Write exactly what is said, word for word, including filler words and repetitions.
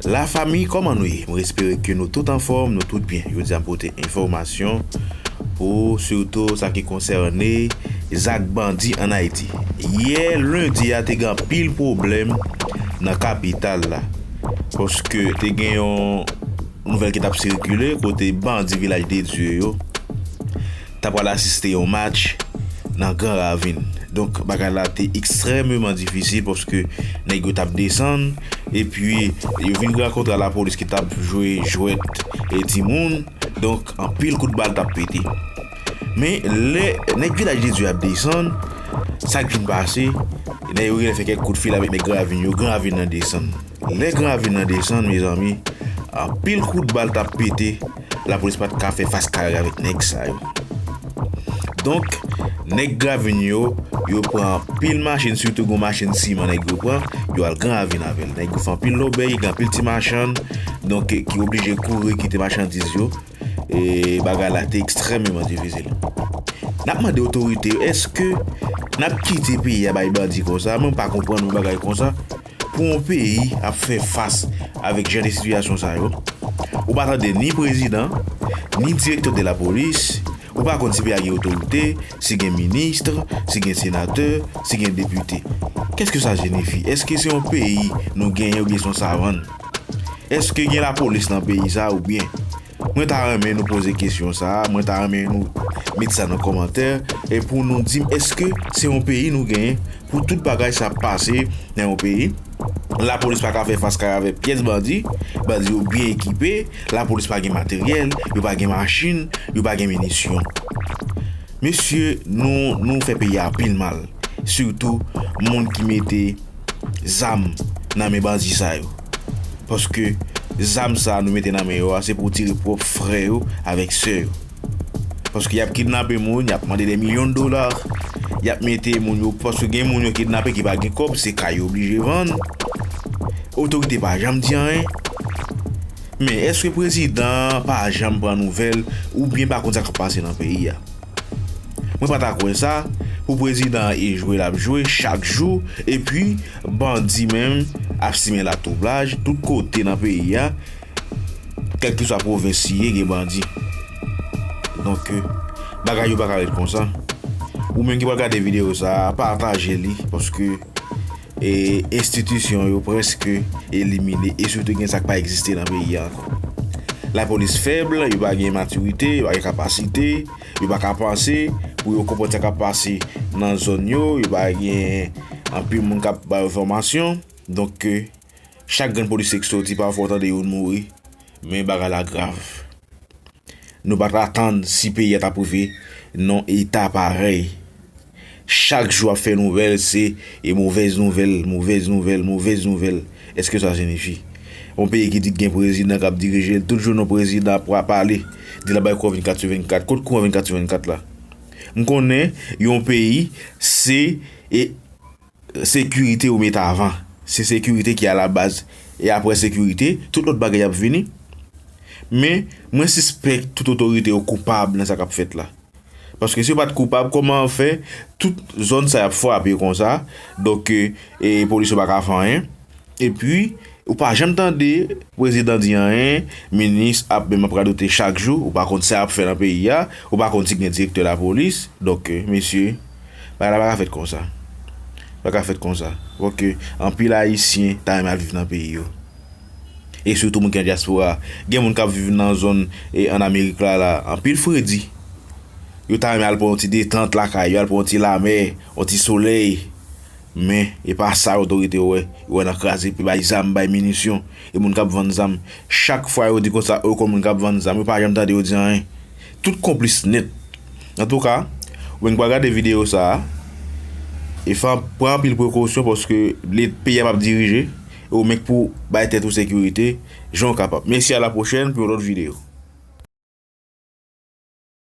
Lafanmi, kòman nou ye? Mwen espere ke nou tout anfòm, nou tout byen. Jodi a m pote enfòmasyon pou sitou sa ki konsène zak bandi ann Ayiti. Yè lendi a te gen anpil pwoblèm nan kapital la, paske te gen yon nouvèl ki t ap sikile kote bandi Vilaj de Dye yo ta pral asiste yon match nan Gran Ravin. Donk, bagay la te ekstrèmeman difisil paske nèg yo t ap desann, epi yo vin rankontre a lapolis ki t ap jwe jwèt e timoun. Donk, anpil kout bal t ap pete. Men, lè nèg Vilaj de Dye ap desann, sa k vin pase, nèg yo genlè fè kèk kout fil avèk nèg Gran Ravin yo, Gran Ravin nan desann. Lè Gran Ravin nan desann, mezanmi, anpil kout bal t ap pete, lapolis pa t ka fè fas kare avèk nèg sa yo. Donk, nèg Gran Ravin yo, yo pran anpil machin, sitou gon machin siman nèg yo pran, yo al Gran Ravin avè l. Nèg yo fè anpil lòbèy, gen anpil ti machann, donk, ki oblije kouri kite machandiz yo. E bagay la te ekstrèmeman difisil. N ap mande otorite yo, èske n ap kite peyi a bay bandi konsa? Mwen pa konprann yon bagay konsa. Pou yon peyi ap fè fas avèk jan de sitiyasyon sa yo, ou pa tande ni prezidan, ni direktè de lapolis, ou pa konn si peyi a gen otorite, si gen minis, si gen senatè, si gen depite. Qu'est-ce que ça signifie? Èske se yon peyi nou genyen oubyen se yon savann? Èske gen lapolis nan peyi sa oubyen? Mwen ta renmen nou poze kesyon sa a, mwen ta renmen nou met sa nan kòmantè, e pou nou di m èske se yon peyi nou genyen pou tout bagay sa ap pase nan yon peyi. Lapolis pa ka fè fas kare avèk pyès bandi, bandi yo byen ekipe, lapolis pa gen materyèl, yo pa gen machin, yo pa gen minisyon. Mesye, nou, nou fè peyi a anpil mal, sitou moun ki mete zam nan men bandi sa yo. Paske zam sa a nou mete nan men yo a, se pou tire pwòp frè yo avèk sè yo. Paske y ap kidnape moun, y ap mande de milyon de dola, y ap mete moun yo, paske gen moun yo kidnape ki pa gen kòb, se kay yo oblije vann. Otorite pa janm di anyen. Men èske prezidan pa janm pran nouvèl oubyen pa konn sa k ap pase nan peyi a? Mwen pa ta kwè sa, pou prezidan an e jwe l ap jwe chak jou, epi bandi menm ap simen latwoublaj tout kote nan peyi a, kèlkeswa pwovens li ye, gen bandi. Donk, bagay yo pa ka ret konsa. Ou menm ki pral gade videyo sa a, pataje li, paske e enstitisyon yo prèske elimine, e sitou gen sa k pa egziste nan peyi a ankò. Lapolis fèb, yo pa gen matirite, yo pa gen kapasite, yo pa ka panse pou yo konprann sa k ap pase nan zòn yo, yo pa gen anpil moun k ap ba yo enfòmasyon. Donk, chak grenn polisye k soti, pafwa w tande youn mouri, men bagay la grav. Nou pa t atann si peyi a t ap rive nan eta parèy. Chak jou ap fè nouvèl, se e movèz nouvèl, movèz nouvèl, movèz nouvèl. Èske sa siyifi? Yon peyi ki di k gen prezidan k ap dirije l, tout jounen yon prezidan ap pale, di l ap bay kou vennkat sou vennkat. Kot kou vennkat sou vennkat la? M konnen yon peyi, se e sekirite yo mete avan. Se sekirite ki alabaz. E apre sekirite, tout lòt bagay ap vini. Men, mwen sispèk tout otorite yo koupab nan sa k ap fèt la. Paske si yo pa t koupab, kòman fè tout zòn sa y ap frape konsa? Donk, e, e polis yo pa ka fè anyen. Epi, ou pa janm tande prezidan di anyen, minis ap menm ap radote chak jou, ou pa konn sa y ap fè nan peyi a, ou pa konn si gen direktè lapolis. Donk, e, mesye, bagay la pa ka fèt konsa. Pa ka fèt konsa. Paske anpil Ayisyen ta renmen al viv nan peyi yo. E sitou moun ki nan dyaspora. Gen moun k ap viv nan zòn, e, ann Amerik la, la, anpil fredi. Yo ta renmen al pran yon ti detant lakay yo, al pran yon ti lamè, yon ti solèy. Men, e pa sa otorite yo wè. Yo wè nan kraze, epi bay zam, bay minisyon. E moun k ap vann zam. Chak fwa yo di konsa, yo konn moun k ap vann zam. Yo pa janm tande yo di anyen. Tout konplis nèt. Antouka, ou menm k pral gade videyo sa a, e fè, pran anpil prekosyon paske le, peyi a p ap dirije, e ou menm k pou bay tèt ou sekirite, jan w kapab. Mèsi, a la pwochèn pou yon lòt videyo.